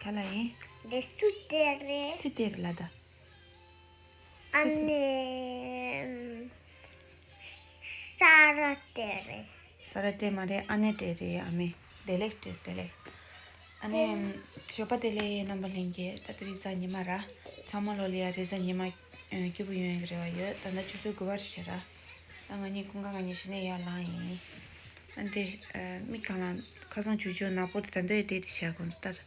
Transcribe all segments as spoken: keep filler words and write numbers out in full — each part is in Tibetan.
ག་ལ་ཡིན། འདི་སུ་དེ་རེད། སུ་དེ་རེད་ལ་ད། ཨ་ནེ་ས་ར་དེ་རེད། ས་ར་སྤྲད་མ་རེད། ཨ་ནེ་སྤྲད་རེད། ཨ་མེ་བདེ་ལེགས་སྤྲད། བདེ་ལེགས། ཨ་ནེ་ཞོགས་པ་བདེ་ལེགས། རྣམ་པ་ལྷན་རྒྱས། ད་ལྟ་རེས་གཟའ་ཉི་མ་ར། ཚང་མ་ལོ་ལ་ཡ་རེས་གཟའ་ཉི་མ་སྐྱིད་པོ་ཡོང་ཡག་གི་རེ་བ་ཡོད། ད་ལྟ་ཆུ་ཚོད་དགུ་པ་རེད་ཤག་ར། ད་ང་གཉིས་ཀུན་དགའ་ང་གཉིས་གཞི་ནས་ཡར་ལངས་ཡིན། ཨ་འདི་མིག་གང་ལ་ཁ་སང་ཆུ་ཆུ་ནག་པོ་དེ་ད་འདོད་དེ་དེ་བྱ་དགོས་ལྟར།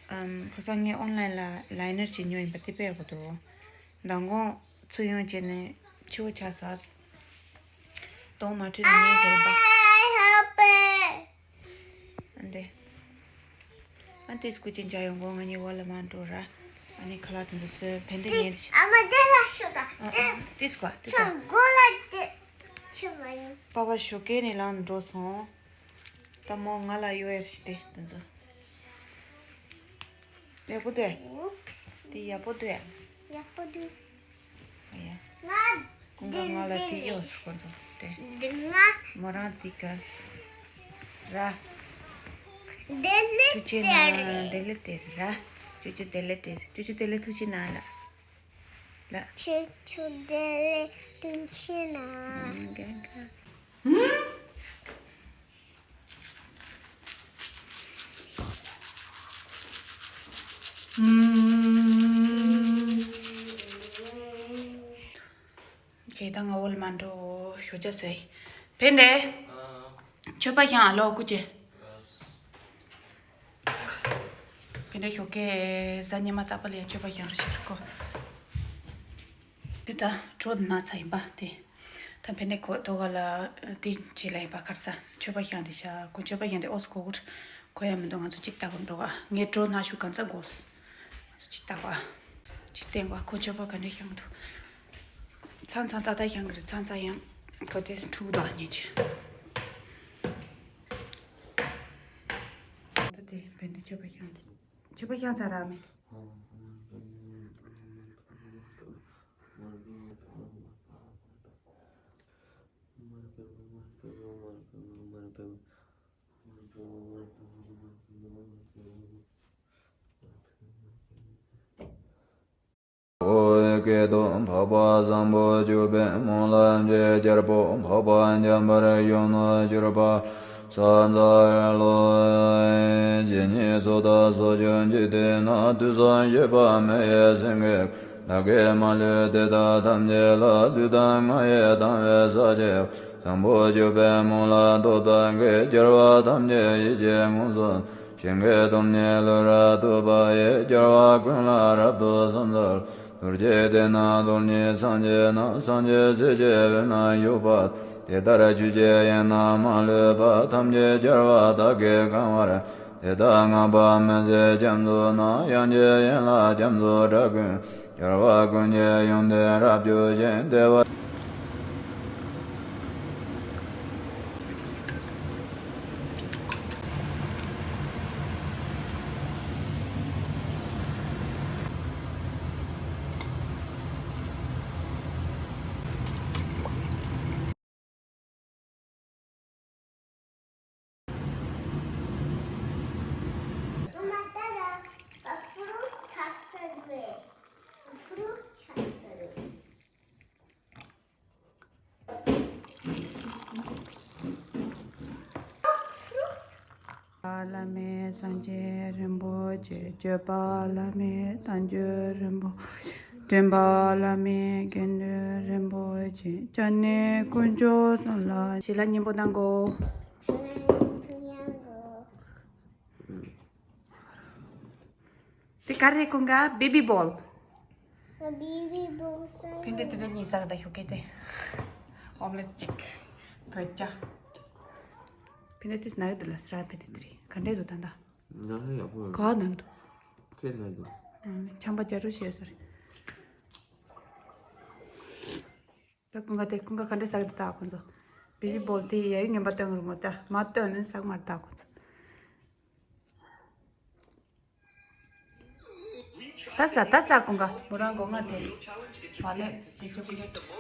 ཁ་སང་ངས་ཨོན་ལན་ལ་ལའི་ནར་བྱེད་མྱོང་ཡིན་པ་དེ་སྤེལ་དགོས་འདུག་མདང་དགོང་ཚུར་ཡོང་བྱས་ནས་ཕྱི་པོ་ཆགས་ཚར། གདོང་མ་འཁྲུད་ནས་ཉལ་བཞག་ཡིན་པ། ཨ་འདྲེ། ཨ་ཏིས་སྐུ་མཁྱེན་མཇལ་ཡོང་གོ། ང་གཉིས་འོག་ལ་མར་འགྲོ་ར། ཨ་ནི་ཁ་ལག་དེ་ཚོ་བཟོས། བན་དེ་ཉལ་ཤག་ཨ་མ་དེ་ལ་ཤོག་ད། ཨ་ཨ་ཏིས་ཀོ་ཏིས་ཀོ་ཆང་སྒོ་ལ་དེ་ཆི་མ་ཡིན། པ་པ་ཞོགས་ཀས་ནས་ལངས་འགྲོ་སོང་། ད་མོ་ང་ལ་གཡོ་ཡར་ཞིག་སྟེ་དེ་ཚོ། ཡག་པོ་འདུག་དེ་ཡག་པོ་འདུག་ཡག་པོ་འདུག་ཡ། ང་ཀུན་དགའ་ང་ལ་དེ་གཡོ་སུ་ཁོ་ཚོ་དེ། འདི་ང་མོ་རང་དེ་ག་ར། བདེ་ལེགས་ཐུགས་རྗེ་གནང་། བདེ་ལེགས་སྤྲད་ར། ཅོ་ཅོ་བདེ་ལེགས་སྤྲད། ཅོ་ཅོ་བདེ་ལེགས། ཐུགས་རྗེ་གནང་ལ། ལ། ཅོ་ཅོ་བདེ་ལེགས། ཐུགས་རྗེ་གནང་། ཨང་ག་ག་ཁྱེད་ད་ང་འོག་ལ་མར་འགྲོ། ཞོགས་ཇ་ཟོས། བན་དེ། མཆོད་པ་བཤམས་ཨ་ལོ་སྐུ་མཁྱེན། བན་དེ་ཞོགས་ཀས་གཟའ་ཉི་མ་རྟག་པར་ལ་ཡ་མཆོད་པ་བཤམས་རོགས་བྱེད་རོགས་གོ། དེ་ད་གྲོ་ན་ཚ་ཡིན་པ་དེ། ད་བན་དེ་ཁོ་དོ་ག་ལ་དེ་བྱེད་ལ་ཡིན་པ། ཁར་ས་མཆོད་པ་བཤམས་དེ་ཤ་ཁོ་མཆོད་པ་བཤམས་དེ་ཨོ་སི་ཁོ་གུར་ཁོ་ཡ་མི་འདུག་ང་ཚོ་གཅིག་ལྟ་གོ་འགྲོ་ག་ངས་གྲོ་ན་ཤུ་གང་ཚ་དགོས། ང་ཚོ་གཅིག་ལྟ་ག་གཅིག་བསྟན་ག་ཁོ་མཆོད་པ་ག་འདྲ་བཤམས་འདུག་ཚང་ཚང་ཏག་ཏག་བཤམས་གི་རེད། ཚང་ཚང་ཡང་ཁོ་དེ་འཁྲུག་དག་ཉིན་ཆེ། ད་དེ་བན་དེ་མཆོད་པ་བཤམས་དེ། མཆོད་པ་བཤམས་ཚར་ར་མེད། ཨོ། སྐད་དུ་འཕགས་པ་བཟང་པོ་སྤྱོད་པའི་སྨོན་ལམ་གྱི་རྒྱལ་པོ་འཕགས་པ་འཇམ་དཔལ་གཞོན་ནུར་གྱུར་པ། ས་མཛའ་བོ་ལོ། ཇི་སྙེད་སུ་དག་སོགས་ཀྱང་འཇིག་རྟེན་ན། དུས་གསུམ་གཤེགས་པ་མི་ཡི་སེང་གེ། བདག་གིས་མ་ལུས་དེ་དག་ཐམས་ཅད་ལ། ལུས་དང་ངག་ཡིད་དང་བས་ས་བཅད། བཟང་པོ་སྤྱོད་པའི་སྨོན་ལམ་ཏོག་ཙམ་གྱིས། རྒྱལ་བ་ཐམས་ཅད་ཡིད་ཀྱིས་མངོན་སུམ། ཞིང་གི་སྟོབས་ཉིད་ལུས་རབ་ཐོབ་པ་ཡི། རྒྱལ་བ་ཀུན་ལ་རབ་ཏུ་གསན་ཚར། རྡོ་རྗེ་གདན་ནི་རྡོར་སྙིང་སངས་རྒྱས་ན། སངས་རྒྱས་སྲས་ཀྱི་དབུས་ན་བཞུགས་པ། དེ་ལྟར་ཆོས་ཀྱི་དབྱིངས་རྣམས་མ་ལུས་པ། ཐམས་ཅད་རྒྱལ་བ་དག་གིས་གང་བར། དེ་དག་བསྔགས་པ་སྨོན་ཚིག་རྒྱ་མཚོ་ནང་། དབྱངས་ཀྱི་ཡན་ལག་རྒྱ་མཚོ་སྒྲ་ཀུན། རྒྱལ་བ་ཀུན་གྱི་ཡོན་ཏན་རབ་རྒྱས་ཤིང་། བདེ་བ། བླ་མེད་སངས་རྒྱས་རིན་པོ་ཆེ། སྤྱོད་པ་བླ་མེད་བསྟན་བཅོས་རིན་པོ་ཆེ། འདྲེན་པ་བླ་མེད་དགེ་འདུན་རིན་པོ་ཆེ། སྐྱབས་གནས་དཀོན་མཆོག་གསུམ་ལ་ཞི་ལ་སྙིང་པོ་གནང་གོ། དེ་ག་རེ་ཀུན་དགའ། བེ་བི་བོལ། བེ་བི་བོལ་ཟེར། ཕན་དེ་དེ་འདྲ་གཉིས་ཟ་གི་ད་ཞོགས་ཀས་དེ། ཨོམ་ལེ་ཊི་གཅིག་བོད་ཇ། ཕན་དེ་དེ་ན་གི་འདུག་ལ་སྲ། ཕན་དེ་དེ་རེད། ག་འདྲས་འདུག་ད་ད། ན་ཧ་ཡག་པོ་ཡོད། ག་ན་གི་འདུག་ཁྱེད་ན་གི་འདུག་ཆམ་པ་བརྒྱབ་རོགས་བྱས་ཟེར། ད་ཀུན་དགའ་དེ་ཀུན་དགའ་ག་འདྲས་ཟ་གི་འདུག་ད་ཁོང་ཚོ། བེ་བི་བོལ་དེ་ཡ་ཡི་ངན་པ་སྟོན་གི་རེད་མོ། ད་མ་སྟོན་ནས་ཟ་གི་མ་རེད་ད་ཁོང་ཚོ། ད་ཟ་ད་ཟ་ཀུན་དགའ། མོ་རང་སྒོ་ང་དེ་བ་ལེ་དེ་ཅོ་ཀོ་ལེ་ཊི།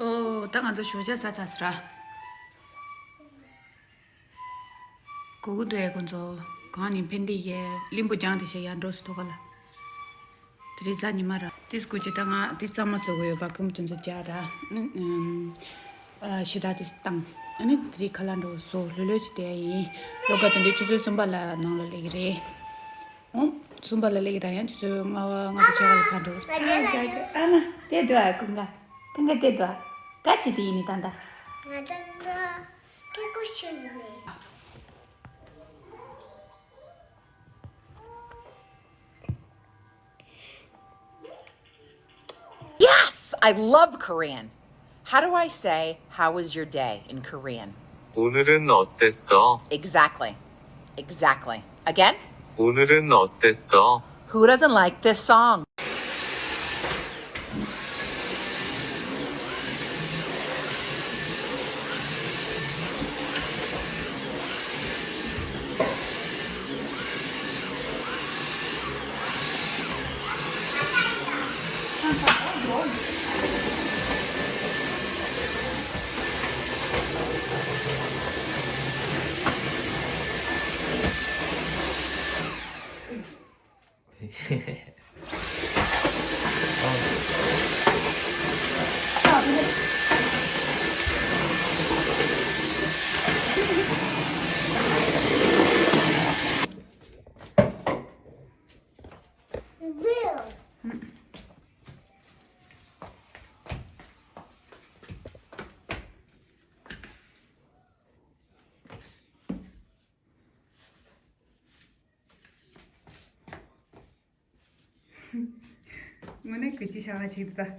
ཨོ་ད་ང་ཚོ་ཞོགས་ཇ་ཟ་ཚར་སོང་ར། གོ་གི་འདུག་ཨེ་ཁོང་ཚོ། གང་ནས་ཕན་བདེ་ཡས་གླིང་བུ་ལྗང་དེ་ཤ་ཡར་འགྲོ་སུ་ཐོག་ག་ལ། དེ་རིང་གཟའ་ཉི་མ་ར། དེ་སྐུ་ཅི་ད་ང་དེ་གཙང་མ་བཟོ་གི་ཡོད། བ་ཀུམ་དེ་ཚོ་རྒྱག་ར། ཨ་ཤི་ད་དེ་བཏང་། ཨ་ནི་དེ་རིང་ཁ་ལག་འགྲོ་བཟོ་ལྷོད་ལྷོད་ཅིག་བསྡད་ཡིན། ལོ་ག་དེ་འདྲའི་ཆུ་ཚོད་གསུམ་པ་ལ་ནང་ལ་སླེབས་ཀྱི་རེད། ཨོ། གསུམ་པ་ལ་སླེབས་ཀྱི་ར། ཡང་ཆུ་ཚོད་ལྔ་པ་ལྔ་པ་ཕྱེད་ཀ་ལ་ཕར་འགྲོ། ཨ་མ་དེ་འདུག་ཨ། ཀུན་དགའ། ཀུན་དགའ་དེ་འདུག་ཨ། ག་ཅི་དེ་ཡིན་ནི་ད་ད། ང་ད་ད་སྐད་ཆ་ཤོད་མེད། Yes! I love Korean. How do I say, "How was your day?" in Korean? 오늘은 어땠어? Exactly. Exactly. Again? 오늘은 어땠어? Who doesn't like this song? དངོས་གནས་གི་ཅི་བྱ་བ་ཅིག་འདུག་ད།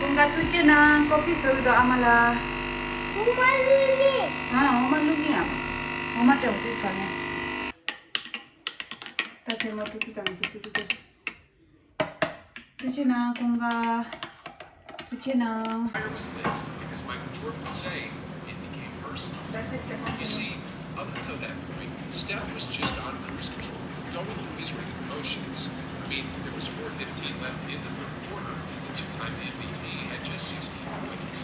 ཀུན་དགའ་ཐུགས་རྗེ་གནང་། ཀོ་ཕི་བཟོ་གི་འདུག་ཨ་མ་ལགས། འོ་མ་བླུགས་ནི། ཨ། འོ་མ་བླུགས་ནི་ཨ་མ། འོ་མ་སྤྲད་འོ་དེ་ག་ནས། ད་ཐེངས་མ་ཀྲུ་ཀྲུ་དང་ཀྲུ་ཀྲུ་ཀྲུ་ཀྲུ། ཐུགས་རྗེ་གནང་ཀུན་དགའ། ཐུགས་རྗེ་གནང་། Fire was lit, and as Michael Jordan would say, it became personal. That's exactly. You see, up until that point, Steph was just on cruise control, going through his regular motions. I mean, there was four fifteen left in the third quarter, and the two-time M V P had just sixteen points.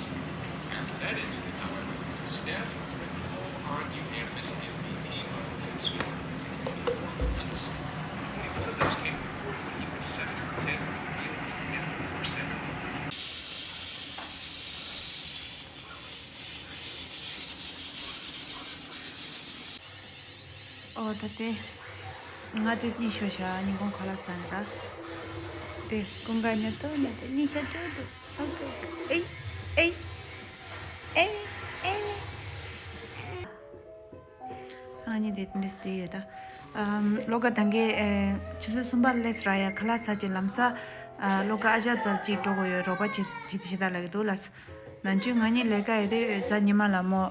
After that incident, however, Steph went full-on unanimous M V P mode and scored twenty-four points. Twenty-one of those came in the fourth quarter, seven for ten from the field, and four seven. ཨོ་ད་དེ། ང་དེ་གཉིད་ཤོར་ཤག་ཉིན་གུང་ཁ་ལག་ཟ་ནས་ད། དེ་ཀུན་དགའ་ཉལ་ཏོ་ཉལ་ཏོ་གཉིད་ཤར་འགྲོ་འདུག་ཨོ་ཀེ། ཨེ། ཨེ། ཨེ། ཨེ། ཨ་ནི་དེ་འདྲ་དེ་ཡོད་ད། ཨམ། ལོ་ག་ད་གིན་ཨེ། ཆུ་ཚོད་གསུམ་པར་སླེབས་ར་ཡ། ཁ་ལག་ཟ་ཅིག་ལམ་སང་། ཨ། ལོ་ག་ཨ་ཅག་རྩར་ཅིག་འགྲོ་དགོས་ཡོད། རོགས་པ་ཅིག་ཅིག་ཏུ་ཤ་སྟག་ལབ་ཀྱི་འདུག་ལགས། ནང་ཆོས་ང་གཉིས་ལས་ཀ་ཡོད་དུས་གཟའ་ཉི་མ་ལ་མོ་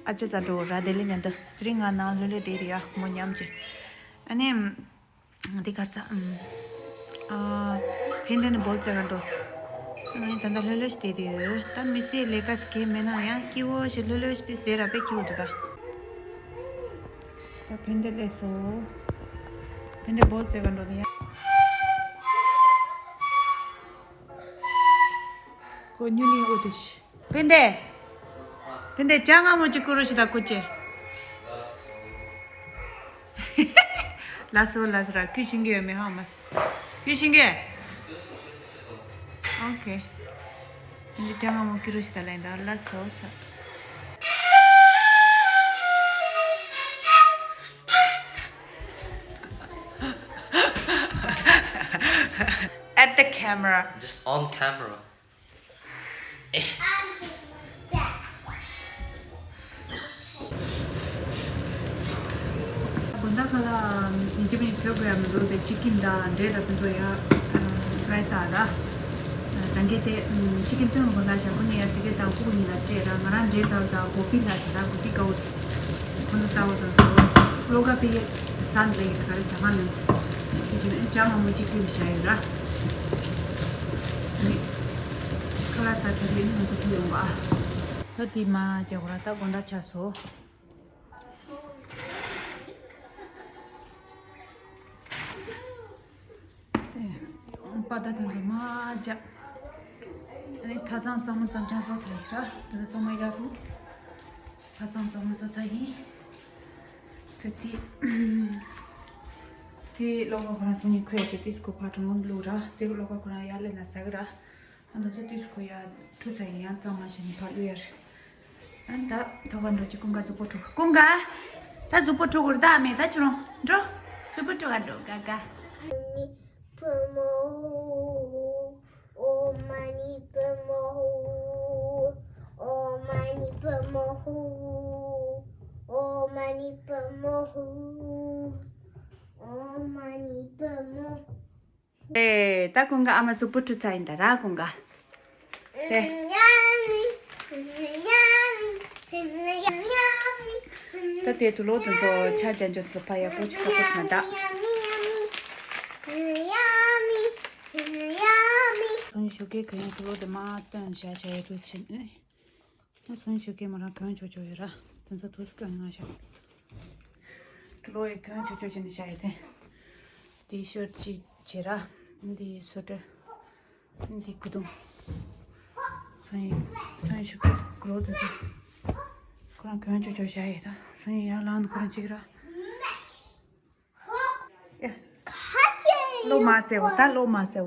ཨ་ཅག་རྩར་འགྲོ་ར། དེ་ལས་ཉན་དུ་དེ་རིང་ང་ནང་ལྷོད་ལྷོད་བསྡད་དེ་ཡ་མོ་མཉམ་གྱི། ཨ་ནི། འདི་གར་ཚ། ཨམ། ཨ། ཕན་བདེ་ནི་བོལ་རྩེ་ག་འགྲོ། ཨ་ནི་ད་ལྟ་ལྷོད་ལྷོད་ཞིག་བསྡད་དེ་ཡོད། ད་མི་སེར་ལས་ཀ་ཞིག་གས་མེད་ན་ཡང་སྐྱིད་བོ་ཞིག་ལྷོད་ལྷོད་ཞིག་དེ་བསྡད་ར་དཔེ་སྐྱིད་བོ་འདུག་ད། ད་ཕན་བདེ་སླེབས་སོང་། ཕན་བདེ་བོལ་རྩེ་ག་འགྲོ་ནི་ཡ། ཀོ་ཉུ་ལིང་ཨོ་ཏི་ཤི། ཕན་བདེ། ཕན་བདེ་ཅ་ང་མོ་ཅིག་བསྐུར་རོགས་ཞིག་ད་ཀོ་ཅེ། ལགས་སོ་ལགས་སོ་ར། ཁྱོད་ཤེས་ཀྱི་ཡོད་མེད་ཧ་མ། ཁྱོད་ཤེས་ཀྱི། ཨོ་ཁེ། ཕན་བདེ་ཅ་ང་མོ་བསྐུར་རོགས་ཞིག་ད་ལན་ད། ལགས་སོ་ས། At the camera. Just on camera. དགོང་དག་ཁ་ལག་ཉིན་རྒྱབ་ནས་ཟ་དགོས་ཡ་མི་འདུག་དེ་ཅི་ཀིན་དང་འབྲས་དང་དེ་ཚོ་ཡ། ཨ། ཕ་རའི་དང་ར། ད་གིན་དེ་ཅི་ཀིན་ཐོན་དགོས་ལ་བཞག་ཁོ་ནས་ཡ་ཊི་ཀེ་དང་ཕྲུ་གུ་གཉིས་ལ་སྤྲད་ར། ང་རང་འབྲས་དང་དང་གོ་ཕི་ལ་བཞག་ར། གོ་ཕི་དཀར་པོ། ཁོ་ན་ལྟ་བ་དང་ཚོ། བློ་དགའ་པའི་ས་ལེགས་ད་ག་རེ་ཟ་ཁང་ནས། དེ་ཅི་ནས་ཅང་མ་མོ་གཅིག་ཁུལ་བྱ་ཡོད་ར། ནི། ཁ་ལག་ཟ་ཚར་དུས་ང་ཚོ་ཁུལ་ཡོང་བ། ད་དེ་མ་བྱ་གོ་ར་ད་དགོང་དག་ཆགས་སོ། པ་ད་དེ་ཚོ་མ་བྱ། ཨ་ནི་ཐ་ཚང་གཙང་མ་གཙང་རྐྱང་བཟོ་ཚར་ཡིན་ར། དེ་ཚོ་ཚང་མ་ཡག་པོ། ཐ་ཚང་གཙང་མ་བཟོ་ཚར་ཡིན། དེ་དེ། དེ་བློ་དགའ་ཁོ་རང་སང་ཉིན་ཁོས་ཅིག་ཏིས་ཁོ་ཕར་གྲོང་བླུག་ར། དེ་བློ་དགའ་ཁོ་རང་ཡར་ལེན་ན་ཟ་གི་ར། ཨ་ང་ཚོ་ཏིས་ཁོ་ཡར་འཁྲུ་ཚར་ཡིན། ཡང་གཙང་མ་བྱས་ནས་ཕར་གཡུག་ཡར། ཨ་ད་ཐོག་ཁ་འགྲོ་ཅིག་ཀུན་དགའ་གཟུགས་པོ་འཁྲུ། ཀུན་དགའ། ད་གཟུགས་པོ་འཁྲུ་དགོས་རེད་ད། ཨ་མས་ད་ཁྱོད་རང་འགྲོ། གཟུགས་པོ་འཁྲུ་ག་འགྲོ་དགའ་དགའ། བུ་མོ། ཨོ་མ་ནི་བུ་མོ། ཨོ་མ་ནི་བུ་མོ། ཨོ་མ་ནི་བུ་མོ། ཨོ་མ་ནི་བུ་མོ། ཨེ། ད་ཀུན་དགའ་ཨ་མ་གཟུགས་པོ་འཁྲུ་ཚར་ཡིན་ད་ར་ཀུན་དགའ། དེ། ད་དེ་དུ་ལོ་དེ་ཚོ་ཆ་རྒྱ་འཇོག་ཚོ་ཕ་ཡག་པོ་ཆུ་ཁ་པོ་ན་ད། སོང་ཞུ་གེ་ག་ཡང་དུ་ལོ་དེ་མ་སྟོན་བྱ་བྱ་ཡ་དུ་ཕྱིན། ཨེ། ད་སོང་ཞུ་གེ་མ་རང་གོན་ཆོག་ཆོག་ཡོད་ར། དེ་ཚོ་དུས་སྐོན་ང་ཤག་ལོ་ཡི་གོན་ཆོག་ཆོག་བྱས་ནས་བཞག་ཡོད་དེ། དེའི་ཤོར་ཅིག་བྱེད་ར། འདི་སོ་ཏྲ། འདི་ཀུ་དུང་། སོང་ཡི་སོང་ཡི་ཤུ་ཀུ་ལོ་དེ་ཚོ། ཁོ་རང་གོན་ཆོག་ཆོག་བཞག་ཡོད་ད། སོང་ཡི་ཡར་ལངས་ཁོ་རང་ཅིག་ར། ཨེ། བློ་མ་ཟེར་བ་ད་བློ་མ་ཟེར་བ།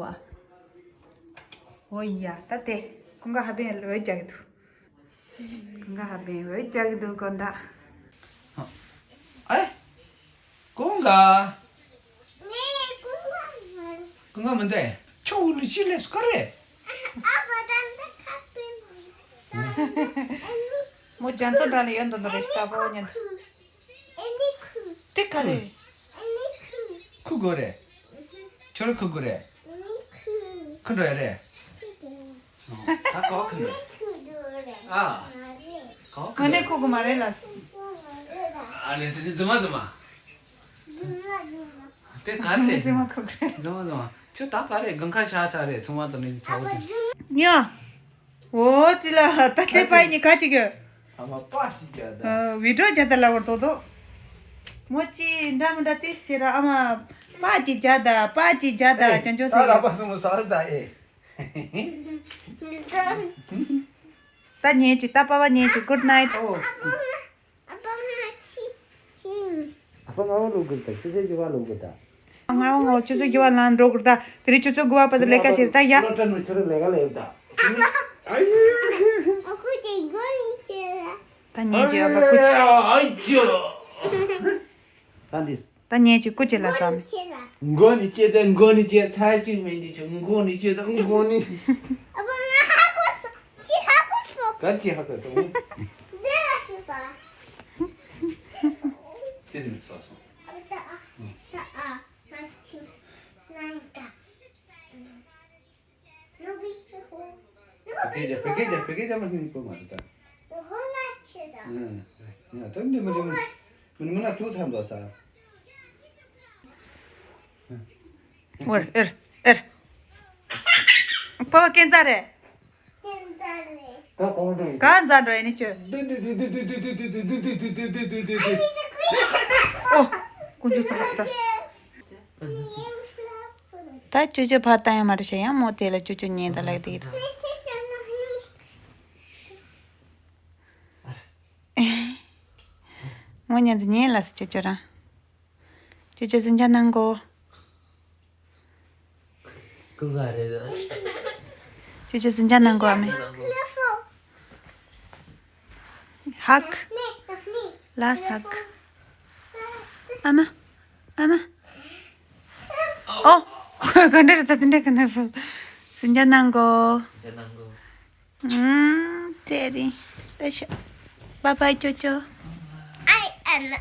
འོ་ཡ་ད་དེ། ཁོང་ག་ཧ་པན་ལོས་རྒྱག་གི་འདུག་ཁོང་ག་ཧ་པན་ལོས་རྒྱག་གི་འདུག་དགོན་བདག་ཨེ། ཀུན་དགའ། ཀུན་དགའ་མི་འདུག་ཁྱོད་འུ་ལུ་ཤི་ལས་སྐོར་རེད། མོ་རྒྱ་མཚོ་འདྲ་ལ་ཡོད་འདུག་འདུག་རེད་ཤི་ད་པོ་ཉན། དེ་ག་རེད། ཁུ་དགོས་རེད། ཁྱོད་རང་ཁུ་དགོས་རེད། ཁུ་འགྲོ་ཡ་རེད། ད་ག་བ་ཁུ་འགྲོ། ཨ། ག་བ་ཁུ་འགྲོ། ཁུ་གི་མ་རེད་ལ། ཨ་ལེ་ཟེར་ནི་རྫུན་མ་རྫུན་མ། དེ་ག་རེད། རྫུན་མ་ཁུ་རེད། རྫུན་མ་རྫུན་མ། ཁྱོད་ད་ག་རེད། དགུན་ཁ་ཤ་ཚ་རེད། ཚོང་བ་དང་ནི་ཚ་བོ་དེ། ཉོ། འོ་ཙི་ལ་ད་ལྟའི་པ་ཡིན་ནི་ག་ཅིག་གི་ཨ་མ་པ་ཅིག་རྒྱག་ད། ཨ། བི་ཌིའོ་རྒྱག་ད་ལ་བར་དོ་དོ། མོ་ཅི་འདྲ་མི་འདྲ་ཏིས་ཟེར་ར། ཨ་མ་པ་ཅིག་རྒྱག་ད། པ་ཅིག་རྒྱག་ད། ཨེ། ཅང་ཅང་ད་ཟེར་ལ་ཡ། པ་སུ་མོ་ཟ་ར་ད་ཨེ། ད་ཉལ་ཅིག་ད་པ་པ་ཉལ་ཅིག good night། ཨོ། ཨ་ཕ་ང་བ་ལོ་གུར་ད་ཆུ་ཚོད་བཅུ་པ་ལོ་གུར་ད། ང་བ་ང་བ་ཆུ་ཚོད་བཅུ་པ་ལ་འགྲོ་གུར་ད། དེ་རིང་ཆུ་ཚོད་དགུ་པ་བར་དུ་ལས་ཀ་བྱེད་ད་ཡ། ལོ་ཏྲ་ནུ་ཆུ་རུ་ལས་ཀ་ལས་ད། ད་ཉལ་ཅི་ཨ་ཕ་ཀུ་ཅི། ཨ་ཅི། ད་འདི། ད་ཉལ་ཅི་ཀུ་ཅི་ལ་ཟ་མི། མགོ་ནི་ཅི་ད་མགོ་ནི་ཅི་ཚར་གཅིག་མིན་གྱི་ཆུ་མགོ་ནི་ཅི་ད་མགོ་ནི། ཨ་ཕ་ང་ཧ་གོ་སོང་། ཅི་ཧ་གོ་སོང་། ག་ཅི་ཧ་གོ་སོང་། འདི་ལ་ཞུ་ད། དེ་ཟིན་སོ་སོང་། ད་ཨ་ད་ཨ་ད་ཅི་ན་ད། ཕ་གི་ཇ་ཕ་གི་ཇ་ཕ་གི་ཇ་མ་སྙིང་པོ་མ་རེད་ད། ཡ་ད་འདི་མི་རིང་མི་མི་ན་ཐུག་ཐམ་དོ་ས། ཨེར་ཨེར་ཨེར། ཕ་བ་ཀན་ཙ་རེད། ད་གོང་དུ་ག་ཙ་འགྲོ་ཡ་ནི་ཆོས། ཨོ། ཀུན་སྤྱོད་ཚ་ལ་ད། ད་ཅོ་ཅོ་ཕར་བཏང་ཡ་མ་རེད་ཤག་ཡང་མོ་དེ་ལ་ཅོ་ཅོ་ཉན་ད་ལབ་དེ་ཡིན། མོ་ཉན་ཚེ་ཉན་ལ་སི་ཅོ་ཅོ་རང་། ཅོ་ཅོ་ཟིན་ཆ་གནང་གོ། ཀུན་དགའ་རེད། ཅོ་ཅོ་ཟིན་ཆ་གནང་གོ་ཨ་མས། ཧག་ལ་ཧག་ཨ་མ། ཨ་མ། ཨོ། ག་འདྲ་རེད་ད་དེ་འདྲ་ག་འདྲ་ཕུལ། ཟིན་ཆ་གནང་གོ། ཨུམ། དེ་རིང་། ད་ཤ། Bye bye ཅོ་ཅོ། I am a